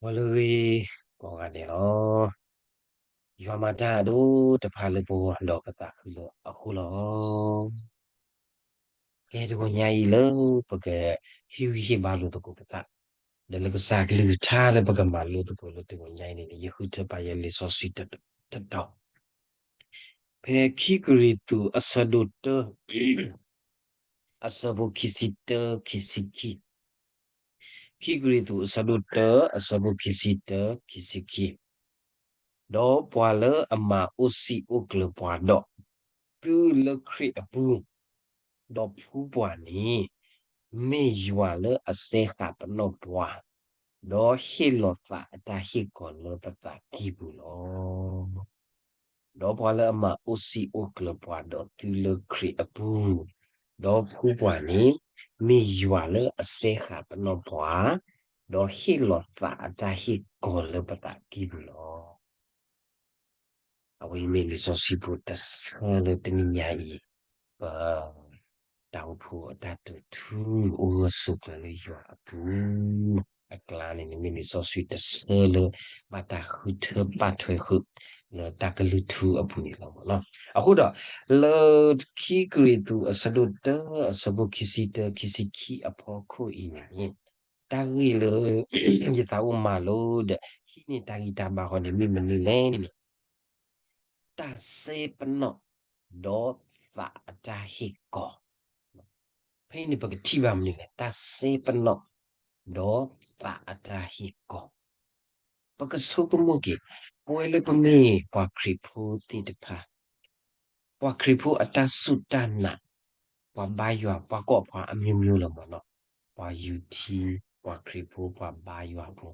ဂီၤလၢအဂ့ၤ ကိးဂၤဒဲးလီၤ. ယွၤမၤတၢ်အဒိၣ်တဖၣ်လၢပဂီၢ်ဒီးပသးခုလၢအဃိလီၤ. ကဲတဂီၤညါအံၤလၢပကဟ့ၣ်ဂံၢ်ဟ့ၣ်ဘါလိာ်သကိးပသး, ဒီးလၢကစၢ်ကလုၢ်ကထါလၢပကမၤလိသကိးလၢတဂီၤညါအံၤန့ၣ် ယဃုထၢပာ်ယဲလံာ်စီဆှံတတီၤ ဖဲခံကရံၣ်သူးအဆၢဒိၣ်တၢ အဆၢဖိခံဆံတၢ ခံဆံခံ, ခံကရံၣ်သူးအဆၢဒိၣ်တၢ အဆၢဖိခံဆံတၢ ခံဆံခံ, ဒီးပှၤလၢအမၤအိၣ်စံာ်အိၣ်ကျၢၤပှၤဒီး သုလၢခရံာ်အပူၤ, ဒီးဖှူပှၤန့ၣ် မ့ၢ်ယွၤလၢအစဲဃာ်ပနီၣ်ပှၤ, ဒီးဟ့ၣ်လီၤသးအတၢ်ဟ့ၣ်ကီၤလၢပသးကံၢ်ပူၤလီၤ. ဒီးပှၤလၢအမၤအိၣ်စံာ်အိၣ်ကျၢၤပှၤဒီးသုလၢခရံာ်အပူၤ, ဒီးဖှူပှၤန့ၣ် မ့ၢ်ယွၤလၢအစဲဃာ်ပနီၣ်ပှၤ, ဒီးဟ့ၣ်လီၤသးအတၢ်ဟ့ၣ်ကီၤလၢပသးကံၢ်ပူၤလီၤ. အဝဲအံၤမ့ၢ်လံာ်စီဆှံဖိတဆၢလၢတနံၤညါအံၤ ပ တၢ်အိၣ်ဖှိၣ်အတၢ်တိာ်ထူ အိၣ်ဂၢၢ်ဆိးကျၢၤလၢယွၤအပူၤ အကျါန့ၣ်န့ၣ် မ့ၢ်လံာ်စီဆှံတဆၢလၢ ဘၣ်တၢ်ဃုထၢဘၣ်ထွဲဃုာ် လၢတၢ်ကလုၢ်ထူအပူၤန့ၣ်လီၤ. အဃိဒီး လၢခံကရံၣ်သူးအဆၢဒိၣ်တၢ အဆၢဖိခံဆံတၢ ခံဆံခံအဖီခိၣ်အံၤန့ၣ် တၢ်ဂ့ၢ်လၢ ယသးအိၣ်မၤလိဒီး ဟံးန့ၢ်တၢ်ဂံၢ်တၢ်ဘါဃီန့ၣ် မ့ၢ်မနုၤလဲၣ်န့ၣ်န့ၣ် တၢ်စဲပနီၣ် ဒီးသးအတၢ်ဟ့ၣ်ကီၤ, ဖဲအံၤန့ၣ် ပကထံၣ်ဘၣ်မနုၤလဲၣ်, တၢ်စဲပနီၣ် ဒီးသးအတၢ်ဟ့ၣ်ကီၤ, ပကဆိကမိၣ်က့ၤ ပဝဲလၢပမ့ၢ်ပှၤခရံာ်ဖိသ့ၣ်တဖၣ် ပှၤခရံာ်ဖိအတၢ်စူၢ်တၢ်နာ်, ပှၤဘါယွၤ ပှၤကိးပှၤအမျိုးမျိုးလီၤမ့ၢ်နီၤ, ပှၤယူၤထံ, ပှၤခရံာ်ဖိ ပှၤဘါယွၤဖိ,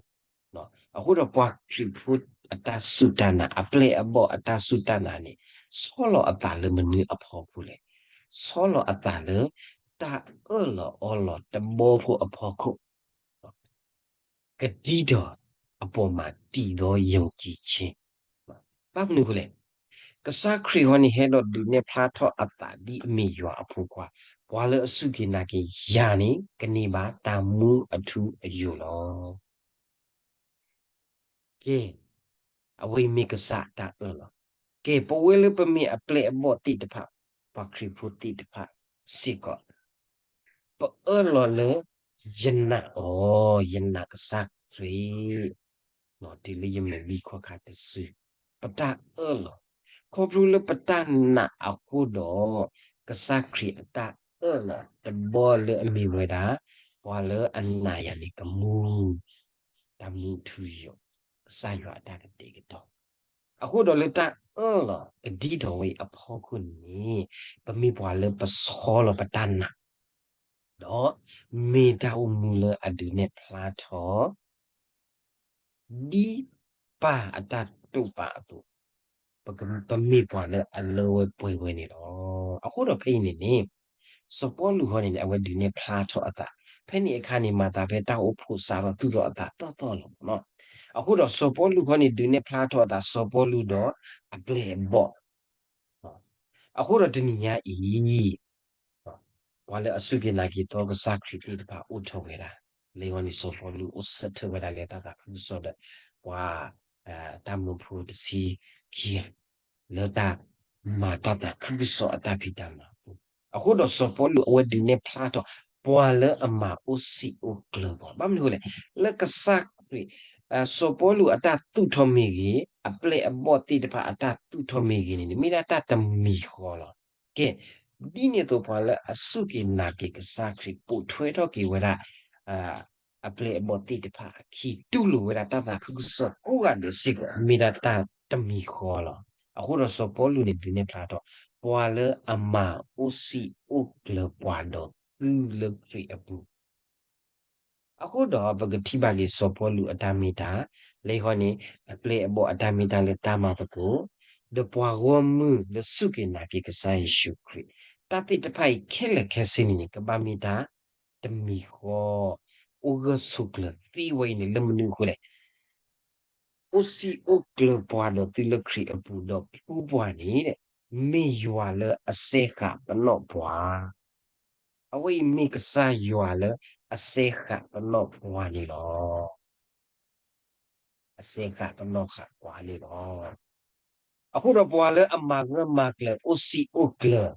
အဃိဒီးပှၤခရံာ်ဖိအတၢ်စူၢ်တၢ်နာ် အပျဲၢ်အဘီၣ်အတၢ်စူၢ်တၢ်နာ်န့ၣ် ဆီလီၤအသးလၢမနုၤအဖီခိၣ်လဲၣ်, ဆီလီၤအသးလၢ တၢ်အၢၣ်လီၤအီလီၤတဘီဖိအဖီခိၣ် ကဒံထီၣ်အပိာ်မၤတံၤဒီယိၤကံၤဆ့, ဘၣ်မနုၤအဃိလဲၣ်, ကစၢ်ခရံာ်ဟီန့ၣ် ဟဲဒီးဒုးနဲၣ်ဖျါထီၣ်အသးဒ်အမ့ၢ်ယွၤအဖိခွါ, ပှၤလၢအစူၢ်က့ၤနာ်က့ၤယၤန့ၣ် ကန့ၢ်ဘၣ်တၢ်မူအထူအယိာ်လီၤ. ကဲ, အဝဲအံၤမ့ၢ်ကစၢ်တၢ်အၢၣ်လီၤ. ကဲ, ပဝဲလၢပမ့ၢ်အပျဲၢ်အဘီၣ်သ့ၣ်တဖၣ်, ပှၤခရံာ်ဖိသ့ၣ်တဖၣ်စ့ၢ်ကီး, ပအၢၣ်လီၤလၢ ယနာ်အီၤ, ယနာ်ကစၢ်ခရံာ်, တုၤလၢယမဲာ်ဘံၣ်ခီၣ်ခါတစု, ပတၢ်အၢၣ်လီၤ, ခီဖျိလၢပတၢ်နာ်အဃိဒီး, ကစၢ်ခရံာ်အတၢ်အၢၣ်လီၤတဘီလၢအမ့ၢ်ဝဲဒၣ်, ပှၤလၢအနာ်ယၤန့ၣ်ကမူ တၢ်မူထူယိာ်, ကစၢ်ယွၤအတၢ်ကတဲာ်ကတီၤ, အဃိဒီးလၢတၢ်အၢၣ်လီၤကဒံထီၣ်ဝဲအံၤအဖီခိၣ်န့ၣ်, ပမ့ၢ်ပှၤလၢပဆီလီၤပတၢ်နာ်, ဒီးမ့ၢ်တၢ်အိၣ်မူလၢအဒုးနဲၣ်ဖျါထီၣ် ဒ်ပၢ်အတၢ်တိာ်ပာ်အသိး, ပမ့ၢ်ပှၤလၢအလၢဝဲပှဲၤဝဲန့ၣ်လီၤ. အဃိဒီးဖဲအံၤန့ၣ်န့ၣ်, စီၤပီလူးဟီန့ၣ်န့ၣ် အဝဲဒုးနဲၣ်ဖျါထီၣ်အသး, ဖဲန့ၣ်အခါန့ၣ် မၤသးဖဲတၢ်အိၣ်ဖှိၣ်စးထီၣ်သူၣ်ထီၣ်အသးတီတီလီၤမ့ၢ်နီၤ. အဃိဒီးစီၤပီလူးဟီန့ၣ် ဒုးနဲၣ်ဖျါထီၣ်အသး စီၤပီလူးဒီးအပျဲၢ်အဘီၣ် အဃိဒီးတနံၤညါအံၤ, ပှၤလၢအစူၢ်က့ၤနာ်က့ၤသီကစၢ်ခရံာ်သ့ၣ်တဖၣ်အိၣ်ထီၣ်ဝဲဒၣ်, လၢအံၤန့ၣ် စီၤပီလူးအိၣ်ဆၢထၢၣ်ဝဲဒၣ်လၢတၢ်သးခုကစီၣ်ဒီး ပှၤ တၢ်မၢဖိတဆံခံဂၤ လၢတၢ်မၤတၢ်သးခုကစီၣ်အတၢ်ဖံးတၢ်မၤအပူၤ, အဃိဒီးစီၤပီလူးအဝဲဒုးနဲၣ်ဖျါထီၣ် ပှၤလၢအမၤအိၣ်စံာ်အိၣ်ကျၢၤပှၤ, ဘၣ်မနုၤအဃိလဲၣ်, လၢကစၢ်ခရံာ် စီၤပီလူးအတၢ်သူၣ်ထီၣ်မ့ၢ်ဂ့ၤ, အပျဲၢ်အဘီၣ်သ့ၣ်တဖၣ်အတၢ်သူၣ်ထီၣ်မ့ၢ်ဂ့ၤန့ၣ် မ့ၢ်ဒၣ်တၢ်တမံၤဃီလီၤ. ကဲ, ဒ်န့ၣ်အသိးပှၤလၢအစူၢ်က့ၤနာ်က့ၤကစၢ်ခရံာ် ပိာ်ထွဲထီၣ်က့ၤဝဲဒၣ် အပျဲၢ်အဘီၣ်သ့ၣ်တဖၣ်အခံ တူၢ်လိာ်ဝဲဒၣ်တၢ်သးခုကစီၣ်ကိးဂၤဒဲးစ့ၢ်ကီး မ့ၢ်ဒၣ်တၢ်တမံၤဃီလီၤ. အဃိဒီးစီၤပီလူးန့ၣ် ဒုးနဲၣ်ဖျါထီၣ် ပှၤလၢအမၤအိၣ်စံာ်အိၣ်ကျၢၤပှၤဒီးသုလၢခရံာ်အပူၤ အဃိဒီးပကထံၣ်ဘၣ်က့ၤစီၤပီလူးအတၢ်မ့ၢ်တၢ်, လၢအံၤန့ၣ် အပျဲၢ်အဘီၣ်အတၢ်မ့ၢ်တၢ်လၢတၢ်မၤသကိး, ဒီးပှၤဂီၢ်မုၢ်လၢစူၢ်က့ၤနာ်က့ၤကစၢ်ယ့ၣ်ၡူးခရံာ်, တၢ်သ့ၣ်တဖၣ်အံၤခဲလၢာ်ခဲဆ့န့ၣ်န့ၣ် ကဘၣ်မ့ၢ်တၢ်တမံၤဃီ, အိၣ်ဂၢၢ်ဆိးကျၢၤသ့ဝဲအံၤန့ၣ် လၢမနုၤအဃိလဲၣ် အိၣ်စံာ်အိၣ်ကျၢၤပှၤဒီးသုလၢခရံာ်အပူၤဒီးဖှူပှၤန့ၣ်, မ့ၢ်ယွၤလၢအစဲဃာ်ပနီၣ်ပှၤ, အဝဲအံၤမ့ၢ်ကစၢ်ယွၤလၢအစဲဃာ်ပနီၣ်ပှၤန့ၣ်လီၤ. အစဲဃာ်ပနီၣ်ဃာ်ပှၤန့ၣ်လီၤ. အဃိဒီးပှၤလၢအမၤဂၢၢ်မၤကျၢၤအိၣ်စံာ်အိၣ်ကျၢၤ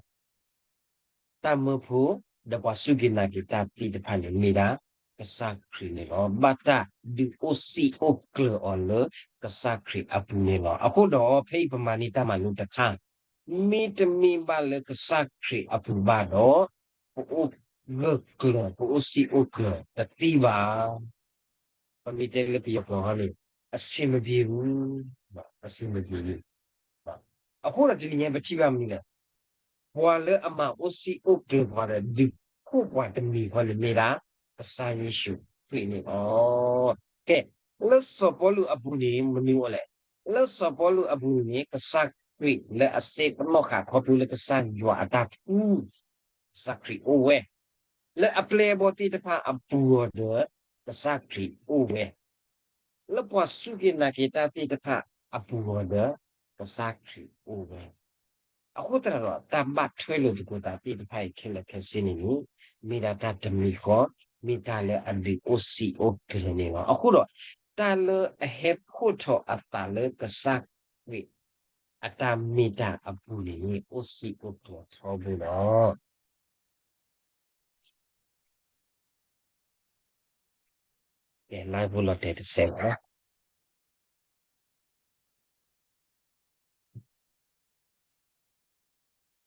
တၢ်မၢဖိ ဒီးပှၤစူၢ်က့ၤနာ်က့ၤတၢ်သ့ၣ်တဖၣ်န့ၣ် မ့ၢ်ဒၣ်ကစၢ်ခရံာ်န့ၣ်လီၤ. ဘၣ်တၢ်ဒုးအိၣ်စံာ်အိၣ်ကျၢၤအီၤလၢကစၢ်ခရံာ်အပူၤန့ၣ်လီၤ. အဃိဒီးဖဲအံၤပမၤန့ၢ်တၢ်မၤလိတခါ, မ့တမ့ၢ်ဘၣ်လၢကစၢ်ခရံာ်အပူၤဘၣ်ဒီး ပအိၣ်ဂၢၢ်ကျၢၤ ပအိၣ်စံာ်အိၣ်ကျၢၤတသ့ဘၣ်. ပမ့ၢ်တဲလၢပယီၤကျိာ်န့ၣ် အဆင်မပြေဘူး, အဆင်မပြေဘူး. အဃိဒီးတနံၤညါပထံၣ်ဘၣ်မနုၤလဲၣ်, ပှၤလၢအမၤအိၣ်စံာ်အိၣ်ကျၢၤပှၤဒီး ဒုးခိၣ်ပှၤတမံၤဃီန့ၣ်မ့ၢ်ဒၣ် ကစၢ်ယ့ၣ်ၡူးခရံာ်န့ၣ်လီၤ. ကဲ, လၢစီၤပီလူးအပူၤန့ၣ် မနုၤအိၣ်လဲၣ်. လၢစီၤပီလူးအပူၤန့ၣ် ကစၢ်ခရံာ်လၢအစဲပနီၣ်ဃာ်ခီဖျိလၢကစၢ်ယွၤအတၢ်ကူၣ် ကစၢ်ခရံာ်အိၣ်ဝဲ, လၢအပျဲၢ်အဘီၣ်သ့ၣ်တဖၣ်အပူၤအီၤဒီး ကစၢ်ခရံာ်အိၣ်ဝဲ, လၢပှၤစူၢ်က့ၤနာ်က့ၤတၢ်သ့ၣ်တဖၣ်အပူၤအီၤဒီး ကစၢ်ခရံာ်အိၣ်ဝဲ. အဃိသတးဒီး တၢ်ဘၣ်ထွဲလိာ်သကိးသးသ့ၣ်တဖၣ်အံၤခဲလၢာ်ခဲဆ့န့ၣ်န့ၣ် မ့ၢ်ဒၣ်တၢ်တမံၤဃီ, မ့ၢ်တၢ်လၢအဒုးအိၣ်စံာ်အိၣ်ကျၢၤန့ၣ်လီၤ. အဃိဒီး တၢ်လၢအဟဲဖှိၣ်ထီၣ်အသးလၢကစၢ်ခရံာ်အတၢ်မ့ၢ်တၢ်အပူၤန့ၣ်န့ၣ် အိၣ်စံာ်အိၣ်ကျၢၤထီဘိလီၤ. ကဲ, လၢဖိလီၤတဲာ်တစဲးလီၤ.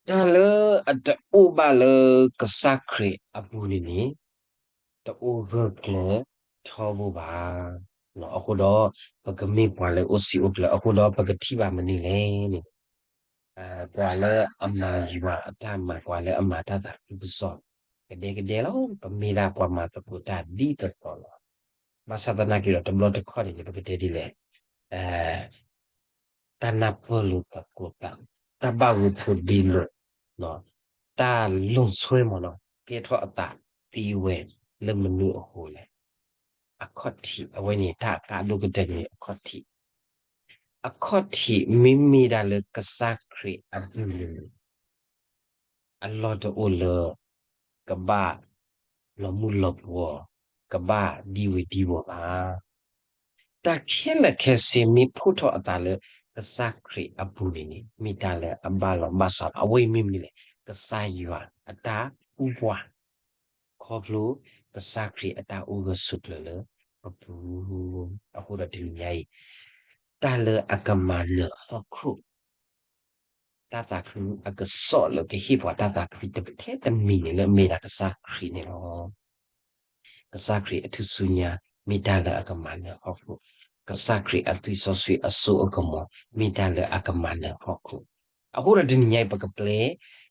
တၢ်လၢအတအိၣ်ဘၣ်လၢကစၢ်ခရံာ်အပူၤန့ၣ်န့ၣ် တအိၣ်ဂၢၢ်ကျၢၤထီဘိဘၣ်. အဃိဒီး ပကမ့ၢ်ပှၤလၢအိၣ်စံာ်အိၣ်ကျၢၤ အဃိဒီးပကထံၣ်ဘၣ်မနုၤလဲၣ်န့ၣ် ပှၤလၢအမၤယွၤအတၢ်မၤ ပှၤလၢအမၤတၢ်သးခုကစီၣ် ကဒဲကဒဲလီၤ. ပမ့ၢ်ဒၣ်ပှၤမၤသကိးတၢ်ဒ်သိးသိးလီၤ. ဘၣ်ဆၣ်သနာ်က့ဒီး တဘျီတခီၣ်န့ၣ် ပကတဲဒ်လဲၣ်, တၢ်နၢ်ပၢၢ်လိာ်သကိးသး, တၢ်ဘၣ်ဂုာ်ဖိးဒ့လိာ်, တၢ်လိာ်ဆွဲမးနီၤ ကဲထီၣ်အသးသ့ဝဲလၢမနုၤအဃိလဲၣ်. အခီၣ်ထံး အဝဲန့ၣ် တၢ်အကါဒိၣ်ကတၢၢ်န့ၣ် အခီၣ်ထံး အခီၣ်ထံးမ့မ့ၢ်ဒၣ်လၢကစၢ်ခရံာ်အပူၤန့ၣ် အလီၢ်တအိၣ်လၢ ကဘၣ်လီၤမုၢ်လီၤပှီၤ, ကဘၣ်ဒံဝ့ၤဒံဝီၤဘၣ်. တၢ်ခဲလၢာ်ခဲဆ့မ့ၢ်ဖှိၣ်ထီၣ်အသးလၢကစၢ်ခရံာ်အပူၤန့ၣ်န့ၣ် မ့ၢ်တၢ်လၢအဘၣ်လီၤဘၣ်စးလီၤ. အဝဲအံၤမ့ၢ်မနုၤလဲၣ်, ကစၢ်ယွၤအတၢ်ကူၣ်ပှၤ ခီဖျိကစၢ်ခရံာ်အတၢ်အိၣ်ဂၢၢ်ဆိးကျၢၤလၢပပူၤ, အဃိဒီးတနံၤညါအံၤ တၢ်လၢအကမၤနၢၤဟီၣ်ခိၣ် တၢ်သးခုအကစီၣ်လၢကဟ့ၣ်ပှၤတၢ်သးခုတထဲတမံၤန့ၣ်လၢအမ့ၢ်ဒၣ်ကစၢ်ခရံာ်န့ၣ်လီၤ. ကစၢ်ခရံာ်အထူၣ်စုညါ မ့ၢ်တၢ်လၢအကမၤနၢၤဟီၣ်ခိၣ်, ကစၢ်ခရံာ်အသွံၣ်စီဆှံအစိအကမီၤ မ့ၢ်တၢ်လၢအကမၤနၢၤဟီၣ်ခိၣ်. အဃိဒီးတနံၤညါအံၤ ပကပျဲ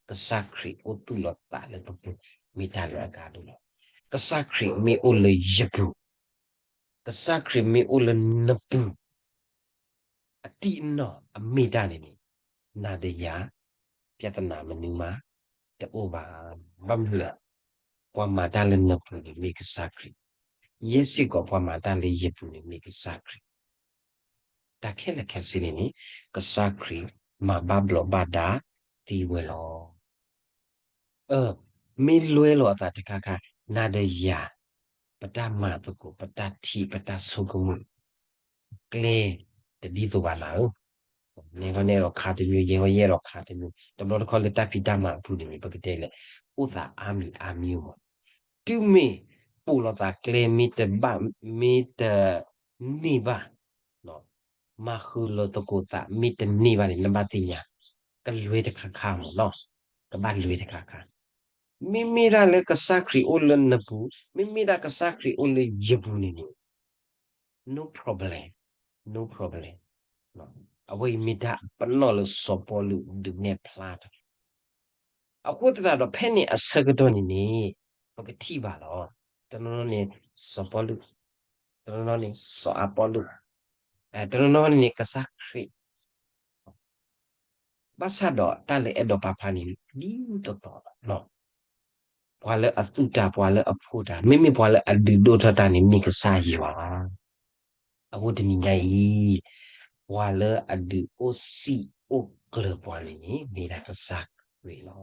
ကစၢ်ခရံာ်အိၣ်သူၣ်လီၤသးလၢပပူၤ မ့ၢ်တၢ်လၢအကါဒိၣ်လီၤ. ကစၢ်ခရံာ်မ့ၢ်အိၣ်လၢယပူၤ ကစၢ်ခရံာ်မ့ၢ်အိၣ်လၢနပူၤ အတံၢ်အနီၢ်အမ့ၢ်တၢ်န့ၣ်န့ၣ် နၤဒီးယၤ ပြဿနာမနုၤမး တအိၣ်ဘၣ်. ဘၣ်မနုၤလဲၣ်, ပှၤမၤတၢ်လၢနပူၤန့ၣ်မ့ၢ်ကစၢ်ခရံာ်, ယဲစ့ၢ်ကီးပှၤမၤတၢ်လၢယပူၤန့ၣ်မ့ၢ်ကစၢ်ခရံာ်. တၢ်ခဲလၢာ်ခဲဆ့န့ၣ်န့ၣ် ကစၢ်ခရံာ်မၤဘၣ်ဘျီးဘၣ်ဒါသ့ဝဲလီၤ. အၢ, မ့ၢ်လွဲလိာ်အသးတခါခါ, နၤဒီးယၤ ပတၢ်မၤသကိး ပတၢ်ထံၣ် ပတၢ်ဆိကမိၣ် ကျဲတဒ်သိးဘၣ်နၤဧၢ, နဲဃီနဲဒီးခါတမံၤ, ယဲဃီယဲဒီးခါတမံၤ, တဘျီတခီၣ်လၢတၢ်ဖံးတၢ်မၤအပူၤန့ၣ်န့ၣ် ပကတဲလဲၣ်, အိၣ်သးအါမံၤအါမံၤမး, တုၤမ့ၢ်ပိာ်လိာ်သးကျဲမ့ၢ်တဘၣ် မ့ၢ်တန့ၢ်ဘၣ် မၤဃုာ်လိာ်သကိးသးမ့ၢ်တန့ၢ်ဘၣ်န့ၣ် နဘၣ်သ့ၣ်ညါ ကလွဲတခါခါမးနီၤ, ကဘၣ်လွဲတခါခါ. မ့မ့ၢ်ဒၣ်လၢကစၢ်ခရံာ်အိၣ်လၢနပူၤ, မ့မ့ၢ်ဒၣ်ကစၢ်ခရံာ်အိၣ်လၢယပူၤန့ၣ်န့ၣ် no problem, no problem. အဝဲအံၤမ့ၢ်တၢ်ပနီၣ်လၢစီၤပီလူးဒုးနဲၣ်ဖျါတၢ် အဃိသတးဒီး ဖဲန့ၣ်အဆၢကတီၢ်န့ၣ်န့ၣ် ပကထံၣ်ဘၣ်လီၤ. တနီၤနီၤန့ၣ် စီၤပီလူး, တနီၤနီၤန့ၣ် စီၤအၤပီလူး, တနီၤနီၤန့ၣ် ကစၢ်ခရံာ်. ဘၣ်ဆၣ်ဒီးတၢ်လၢအဲၣ်ဒိးပာ်ဖျါန့ၣ် ဒ်သိးသိးလီၤ. ပှၤလၢအသူၣ်တၢ် ပှၤလၢအဖှိၣ်တၢ် မ့မ့ၢ်ပှၤလၢအဒုးဒိၣ်ထီၣ်တၢ်န့ၣ် မ့ၢ်ကစၢ်ယွၤ. အဃိတနံၤညါအံၤ ပှၤလၢအဒုးအိၣ်စံာ်အိၣ်ကျၢၤပှၤန့ၣ်န့ၣ် မ့ၢ်ဒၣ်ကစၢ်ခရံာ်လီၤ.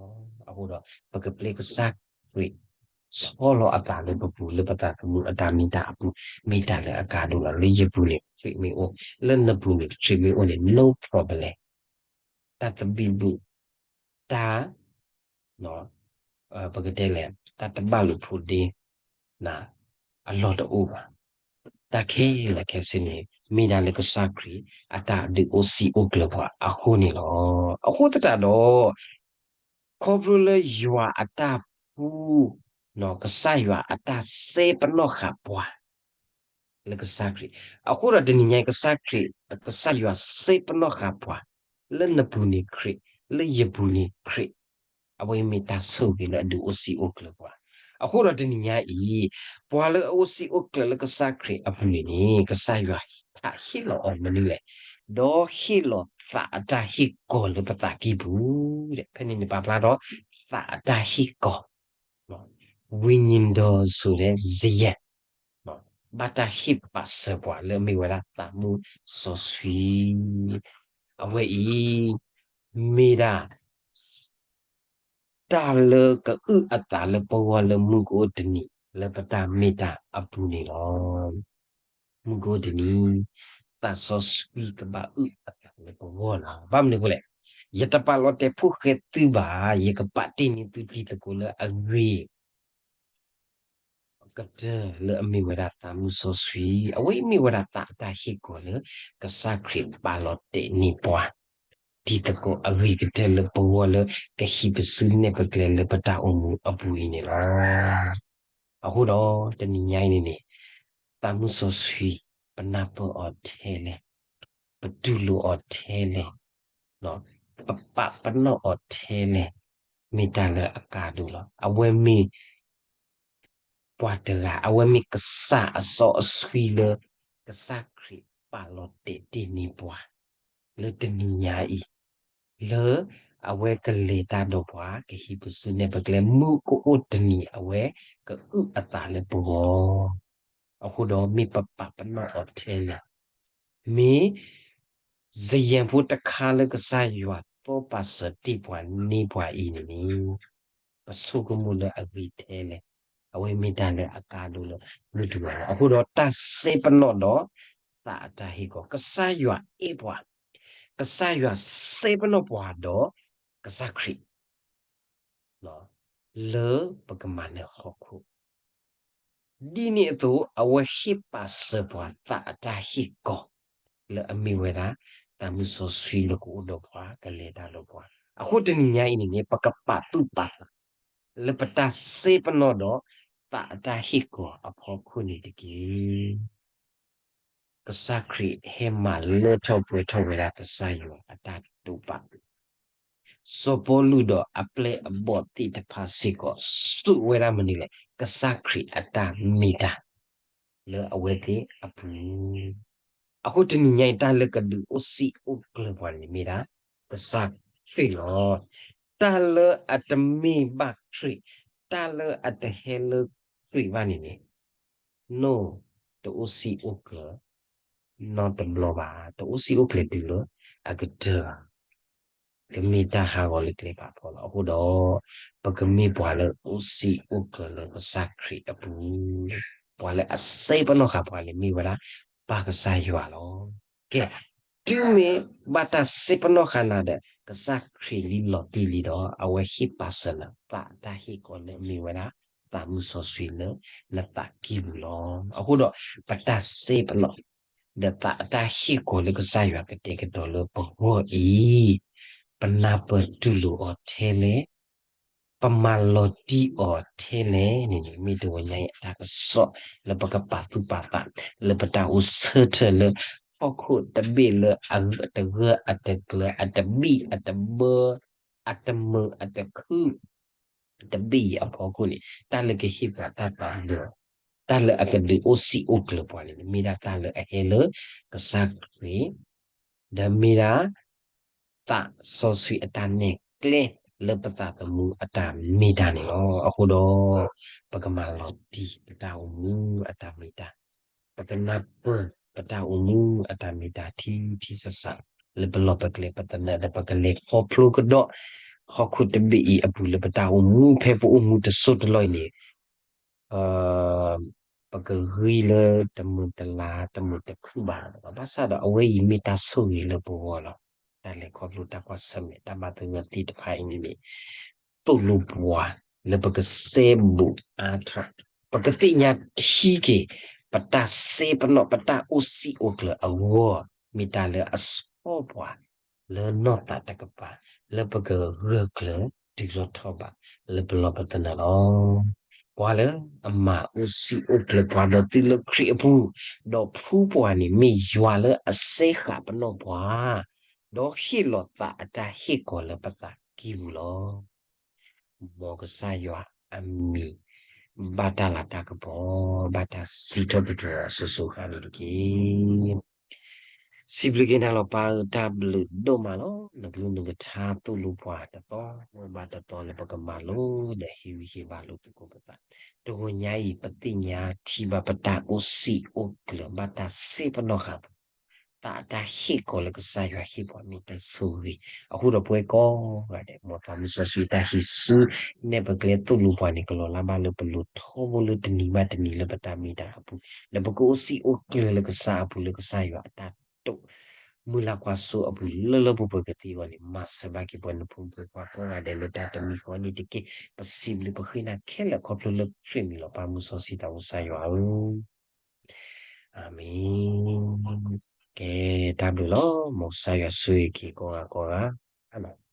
အဃိဒီး ပကပျဲကစၢ်ခရံာ် ဆီလီၤအသးလၢပပူၤ လၢပသးသမူအတၢ်မ့ၢ်တၢ်အပူၤ မ့ၢ်တၢ်လၢအကါဒိၣ်လီၤ. လၢယပူၤန့ၣ် ခရံာ်မ့ၢ်အိၣ်, လၢနပူၤန့ၣ် ခရံာ်မ့ၢ်အိၣ်န့ၣ် no problem. တၢ်သဘံၣ်ဘုၣ်, တၢ် ပကတဲလဲၣ် တၢ်တဘၣ်လိာ်ဖိးဒ့ အလီၢ်တအိၣ်ဘၣ်. တၢ်ခဲလၢာ်ခဲဆ့န့ၣ် မ့ၢ်ဒၣ်လၢကစၢ်ခရံာ်အတၢ်ဒုးအိၣ်စံၣ်အိၣ်ကျၢၤပှၤအဃိန့ၣ်လီၤ. အဃိသတးဒီး ခီဖျိလၢယွၤအတၢ်ပူ ကစၢ်ယွၤအတၢ်စဲပနီၣ်ဃာ်ပှၤ လၢကစၢ်ခရံာ်, အဃိဒီးတနံၤညါအံၤ ကစၢ်ခရံာ် ကစၢ်ယွၤစဲပနီၣ်ဃာ်ပှၤ လၢနပူၤန့ၣ်ခရံာ်, လၢယပူၤန့ၣ်ခရံာ်, အဝဲမ့ၢ်တၢ်ဆိၣ်ဂ့ၤလၢအဒုးအိၣ်စံၣ်အိၣ်ကျၢၤပှၤ. အဃိဒီးတနံၤညါအံၤ ပှၤလၢအအိၣ်စံၣ်အိၣ်ကျၢၤလၢကစၢ်ခရံာ်အပူၤန့ၣ်န့ၣ် ကစၢ်ယွၤဟ့ၣ်လီၤအီၤမနုၤလဲၣ်, ဒီးဟ့ၣ်လီၤသးအတၢ်ဟ့ၣ်ကီၤလၢပသးကံၢ်ပူၤ, ဖဲန့ၣ်န့ၣ်ပာ်ဖျါထီၣ် သးအတၢ်ဟ့ၣ်ကီၤ ဝိညာဉ်တော်ဆိုတဲ့ စရံ ဘၣ်တၢ်ဟ့ၣ်ပာ်စၢၤပှၤလၢအမ့ၢ်ဝဲဒၣ်သးမုၣ်စီဆှံ, အဝဲအံၤ မ့ၢ်ဒၣ် တၢ်လၢကအုၣ်အသးလၢပဂီၢ်လၢမုၢ်ကအိၣ်တနံၤ လၢပတၢ်မ့ၢ်တၢ်အပူၤန့ၣ်လီၤ. မုၢ်ကအိၣ်တနံၤ သးစီဆှံကဘၣ်အုၣ်အသးလၢပဂီၢ်လီၤ. ဘၣ်မနုၤအဃိလဲၣ်, ယတပာ်လီၤတဲာ်ဖိၣ်ဃဲသုဘၣ်, ယကပာ်တ့ၢ်န့ၢ်သုတံၤသကိးလၢအဂ့ၤ ကတၢၢ်လၢအမ့ၢ်ဝဲဒၣ်သးမုၢ်စီဆှံ, အဝဲအံၤမ့ၢ်ဝဲဒၣ်သးအတၢ်ဟ့ၣ်ကီၤလၢ ကစၢ်ခရံာ်ပာ်လီၤတဲာ်န့ၢ်ပှၤ တံၤသကိးအဂ့ၤကတၢၢ်လၢပဂီၢ်လၢ ကဟံးပစုနဲၣ်ပကျဲလၢပတၢ်အိၣ်မူအပူၤအံၤန့ၣ်လီၤ. အဃိဒီးတနံၤညါအံၤန့ၣ်န့ၣ် သးမုၢ်စီဆှံ ပနၢ်ပၢၢ်အီၤထဲလဲၣ်, ပတူၢ်လိာ်အီၤထဲလဲၣ်, ပပာ်ပနီၣ်အီၤထဲလဲၣ်, မ့ၢ်တၢ်လၢအကါဒိၣ်လီၤ. အဝဲမ့ၢ် ပှၤတဂၤ, အဝဲမ့ၢ်ကစၢ်အစီအဆှံလၢ ကစၢ်ခရံာ်ပာ်လီၤတဲာ်တ့ၢ်န့ၢ်ပှၤ လၢတနံၤညါအံၤ, လၢအဝဲကလဲၤတၢ်ဒီးပှၤ ကဟံးပစုနဲၣ်ပကျဲ မုၢ်ကအိၣ်တနံၤ အဝဲကအုၣ်အသးလၢပဂီၢ်, အဃိဒီးမ့ၢ်ပပာ်ပနီၣ်အီၤထဲလဲၣ်, မ့ၢ် စရံဖိတခါလၢကစၢ်ယွၤသီပာ်စၢၤတ့ၢ်ပှၤန့ၢ်ပှၤအံၤန့ၣ်န့ၣ် ပဆိကမိၣ်လၢအဂ့ၤထဲလဲၣ်, အဝဲမ့ၢ်တၢ်လၢအကါဒိၣ်လၢမုၢ်တဂီၤလီၤ. အဃိဒီးတၢ်စဲပနီၣ်ဒီး သးအတၢ်ဟ့ၣ်ကီၤ, ကစၢ်ယွၤအဲၣ်ပှၤ, ကစၢ်ယွၤစဲပနီၣ်ပှၤဒီး ကစၢ်ခရံာ် လၢပကမၤနၢၤဟီၣ်ခိၣ် ဒ်န့ၣ်အသိး အဝဲဟ့ၣ်ပာ်စၢၤပှၤသးအတၢ်ဟ့ၣ်ကီၤ လၢအမ့ၢ်ဝဲဒၣ် သးမုၢ်စီဆှံလၢကအိၣ်ဒီးပှၤ ကလဲၤတၢ်ဒီးပှၤ. အဃိတနံၤညါအံၤန့ၣ်န့ၣ် ပကပာ်သူၣ်ပာ်သး လၢပတၢ်စဲပနီၣ်ဒီး သးအတၢ်ဟ့ၣ်ကီၤအဖီခိၣ်န့ၣ်တက့ၢ်. ကစၢ်ခရံာ်ဟဲမၤလၢထီၣ်ပှဲၤထီၣ်ဝဲဒၣ်ကစၢ်ယွၤအတၢ်တိာ်ပာ် စီၤပီလူးဒီးအပျဲၢ်အဘီၣ်သ့ၣ်တဖၣ်စ့ၢ်ကီး စိာ်ဝဲဒၣ်မနုၤလဲၣ်, ကစၢ်ခရံာ်အတၢ်မ့ၢ်တၢ် လၢအဝဲသ့ၣ်အပူၤ, အဃိတနံၤညါအံၤ တၢ်လၢကဒုးအိၣ်စံၣ်အိၣ်ကျၢၤပှၤန့ၣ်မ့ၢ်ဒၣ် ကစၢ်ခရံာ်လီၤ. တၢ်လၢအတမ့ၢ်ဘၣ်ခရံာ်, တၢ်လၢအတဟဲလၢခရံာ်ဘၣ်န့ၣ်န့ၣ် no, တအိၣ်စံၣ်အိၣ်ကျၢၤ နီတဘျီဘၣ်, တအိၣ်စံၣ်အိၣ်ကျၢၤတုၤလၢအကတၢၢ်ဘၣ်. ကမ့ၢ်တၢ်ဟးဂီၤလၢကျဲဖးဖီလီၤ. အဃိဒီး ပကမ့ၢ်ပှၤလၢအိၣ်စံၣ်အိၣ်ကျၢၤလၢကစၢ်ခရံာ်အပူၤ, ပှၤလၢအစဲပနီၣ်ဃာ်ပှၤန့ၣ်မ့ၢ်ဝဲဒၣ် ပၢ်ကစၢ်ယွၤလီၤ. ကဲ, တုၤမ့ၢ်ဘၣ်တၢ်စဲပနီၣ်ဃာ်နၤဒီး ကစၢ်ခရံာ်လံလီၤတံၢ်လံဒီး အဝဲဟ့ၣ်ပာ်စၢၤနၤ သးအတၢ်ဟ့ၣ်ကီၤလၢအမ့ၢ်ဝဲဒၣ် သးမုၢ်စီဆှံလၢနသးကံၢ်ပူၤလီၤ. အဃိဒီး ပတၢ်စဲပနီၣ် ဒီးသးအတၢ်ဟ့ၣ်ကီၤလၢကစၢ်ယွၤကတဲာ်ကတီၤလၢပဂီၢ်အံၤ, ပနၢ်ပၢၢ်တူၢ်လိာ်အီၤထဲလဲၣ်, ပမၤလီၤတံၢ်အီၤထဲလဲၣ်န့ၣ်န့ၣ် မ့ၢ်တဂီၤညါအံၤအတၢ်ကစီၣ်လၢပကပာ်သူၣ်ပာ်သး လၢပတၢ်အိၣ်ဆၢထၢၣ်လၢဟီၣ်ခိၣ်တဘ့ၣ်လၢအတဂၢၢ်အတကျၢၤ အတဘံၣ်အတဘၢ အတမုာ်အတခုၣ် တဘ့ၣ်အံၤအဖီခိၣ်န့ၣ် တၢ်လၢကဟ့ၣ်ပှၤတၢ်သးဒၢး တၢ်လၢအကဒုးအိၣ်စံၣ်အိၣ်ကျၢၤပှၤန့ၣ် မ့ၢ်ဒၣ်တၢ်လၢအဟဲလၢကစၢ်ခရံာ် ဒီးမ့ၢ်ဒၣ် သးစီဆှံအတၢ်နဲၣ်ကျဲလၢပသးသမူအတၢ်မ့ၢ်တၢ်န့ၣ်လီၤ. အဃိဒီး ပကမၤလီၤတံၢ်ပတၢ်အိၣ်မူအတၢ်မ့ၢ်တၢ်, ပကနၢ်ပၢၢ်ပတၢ်အိၣ်မူအတၢ်မ့ၢ်တၢ်ထံထံဆးဆး လၢပလီၢ်ပကျဲပသနၢၣ်ဒီး ပကလဲၤခီဖျိကဒီး ဟီၣ်ခိၣ်တဘ့ၣ်အံၤအပူၤလၢပတၢ်အိၣ်မူဖဲပအိၣ်မူတစိၢ်တလီၢ်အံၤန့ၣ် ပကဂံၢ်လၢတမုာ်တလၤတမုာ်တခုၣ်ဘၣ်, ဘၣ်ဆၣ်ဒီးအဝဲအံၤမ့ၢ်တၢ်ဆိၣ်ဂ့ၤလၢပဂီၢ်လီၤ. တၢ်လဲၤခီဖျိတၢ်ကွၢ်ဆၢၣ်မဲာ် တၢ်မၤသဂၢၢ်သ့ၣ်တဖၣ်အံၤန့ၣ်န့ၣ် သိၣ်လိပှၤလၢပကစဲဘူးအါထီၣ်, ပကသ့ၣ်ညါထံက့ၤ ပတၢ်စ့ပနီၣ် ပတၢ်အိၣ်စံၣ်အိၣ်ကျၢၤအဂီၢ် မ့ၢ်တၢ်လၢအဆီၣ်ပှၤ လၢနီၢ်သးတကပၤ လၢပကဂၢၢ်ကျၢၤတုၤထီၣ်ထီဘး လၢပလီၢ်ပသနၢၣ်လီၤ. ပှၤလၢအမၤအိၣ်စံၣ်အိၣ်ကျၢၤ ပှၤဒီးသုလၢခရံာ်အပူၤ, ဒီးဖုပှၤန့ၣ်မ့ၢ်ယွၤလၢအစဲဃာ်ပနီၣ်ပှၤ, ဒီးဟ့ၣ်လီၤသးအတၢ်ဟ့ၣ်ကီၤလၢပသးကံၢ်ပူၤလီၤ. မ်ကစၢ်ယွၤအမံၤ ဘၣ်တၢ်လၤတၢ်ကပီၤ ဘၣ်တၢ်စံးထီၣ်ပတြၢၤအီၤစိၤစိၤဃၣ်န့ၣ်တက့ၢ်. စံးဘျုးက့ၤနၤလီၤပၢ်ဧၢ, တၢ်ဘျုးဒိၣ်မးလီၤ. နကလုၢ်နကထါသိၣ်လိပှၤတသီဘၣ်တသီလၢပကမၤလိဒီးဟ့ၣ်ဂံၢ်ဟ့ၣ်ဘါလိာ်သကိးပသး, တဂီၤညါအံၤ ပသ့ၣ်ညါထံဘၣ်ပတၢ်အိၣ်စံၣ်အိၣ်ကျၢၤ ဘၣ်တၢ်စ့ပနီၣ်ဃာ်ပ တၢ်အတၢ်ဟ့ၣ်ကီၤလၢကစၢ်ယွၤဟ့ၣ်ပှၤမ့ၢ်တၢ်ဆိၣ်ဂ့ၤ, အဃိဒီးပဝဲကိးဂၤဒဲး မ်ပှၤမုၢ်စီဆှံတၢ်ဟံးစုနဲၣ်ပကျဲသိၣ်လိပှၤန့ၣ် ကလီၤလၢ်ဘၣ်လၢပလိၤထီဘိလၢတနံၤဘၣ်တနံၤလၢပတၢ်မ့ၢ်တၢ်အပူၤ, လၢပကအိၣ်စံၣ်အိၣ်ကျၢၤလၢကစၢ်အပူၤ လၢကစၢ်ယွၤအတၢ်တိာ် မုၢ်လၢ်ကွၢ်စိအပူၤ လၢလၢပှဲၤပှဲၤကသ့အဂီၢ်န့ၣ် မၤစၢၤဘၣ်က့ၤပှၤနဖိမုၣ်ဖိခွါကိးဂၤဒဲးလၢတၢ်တမံၤဃီန့ၣ်တက့ၢ်. ပစံးဘျုးပဃ့နၤခဲလၢာ်ခီဖျိလၢခရံာ်မံၤလီၤ ပၢ်မုၢ်စီဆှံသးဝံၣ်ကစၢ်ယွၤဧၢ, အၤမ့ၣ်. ကဲ တၢ်ဘျုးလီၤ. မ်ကစၢ်ယွၤဆိၣ်ဂ့ၤက့ၤကိးဂၤကိးဂၤ, အၤမ့ၣ်.